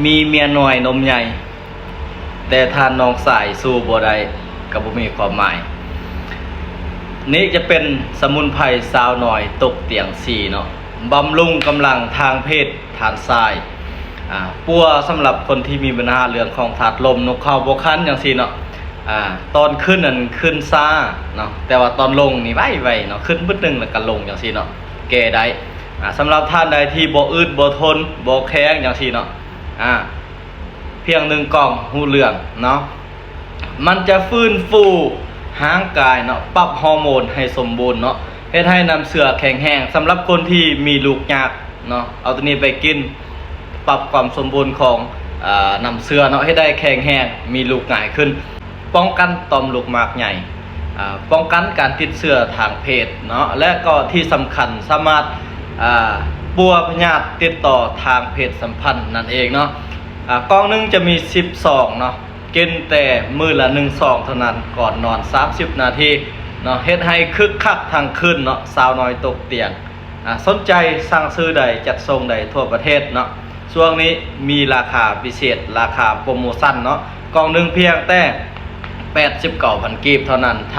ມີເມຍນ້ອຍນົມໃຫຍ່ ແຕ່ທ່ານນ້ອງຊາຍສູ້ບໍ່ໄດ້ ກໍບໍ່ມີຄວາມໝາຍ. ນີ້ຈະເປັນສະໝຸນໄພສາວນ້ອຍຕົກຕຽງສີ່ເນາະ, ບຳລຸງກຳລັງທາງເພດທ່ານຊາຍ, ອ່າ ປົວສຳລັບຄົນທີ່ມີບັນຫາເລື່ອງຂອງທາດລົມ, ນົກເຂົາບໍ່ຂັນຈັ່ງຊີ້ເນາະ, ອ່າ ຕອນຂຶ້ນນັ້ນຂຶ້ນຊ້າເນາະ, ແຕ່ວ່າຕອນລົງນີ້ໄວໆເນາະ, ຂຶ້ນບຶດໜຶ່ງແລ້ວກໍລົງຈັ່ງຊີ້ເນາະ, ແກ້ໄດ້. ອ່າ ສຳລັບທ່ານໃດທີ່ບໍ່ອຶດບໍ່ທົນ ບໍ່ແຂງຈັ່ງຊີ້ເນາະ, ອ່າ ພຽງໜຶ່ງກ່ອງຮູ້ເລື່ອງເນາະ. ມັນຈະຟື້ນຟູຮ່າງກາຍເນາະ, ປັບຮໍໂມນໃຫ້ສົມບູນເນາະ, ເຮັດໃຫ້ນ້ຳເຊື້ອແຂງແຮງ. ສຳລັບຄົນທີ່ມີລູກຍາກເນາະ, ເອົາຕົວນີ້ໄປກິນ, ປັບຄວາມສົມບູນຂອງ ເອີ ນ້ຳເຊື້ອເນາະ, ເຮັດໃຫ້ແຂງແຮງ, ມີລູກງ່າຍຂຶ້ນ, ປ້ອງກັນຕ່ອມລູກໝາກໃຫຍ່, ອ່າ ປ້ອງກັນການຕິດເຊື້ອທາງເພດເນາະ, ແລະກໍທີ່ສຳຄັນສາມາດ ອ່າ ປົວພະຍາດຕິດຕໍ່ທາງເພດສຳພັນນັ້ນເອງເນາະ. ອ່າ ກ່ອງໜຶ່ງຈະມີສິບຊອງເນາະ, ກິນແຕ່ມື້ລະໜຶ່ງຊອງເທົ່ານັ້ນ ກ່ອນນອນສາມສິບນາທີເນາະ, ເຮັດໃຫ້ຄຶກຄັກທັງຄືນເນາະ, ສາວນ້ອຍຕົກຕຽງ. ອ່າ ສົນໃຈສັ່ງຊື້ໄດ້, ຈັດສົ່ງໄດ້ທົ່ວປະເທດເນາະ. ຊ່ວງນີ້ມີລາຄາພິເສດ, ລາຄາໂປຣໂມຊັນເນາະ, ກ່ອງໜຶ່ງພຽງແຕ່ແປດສິບເກົ້າພັນກີບເທົ່ານັ້ນ. ຖ້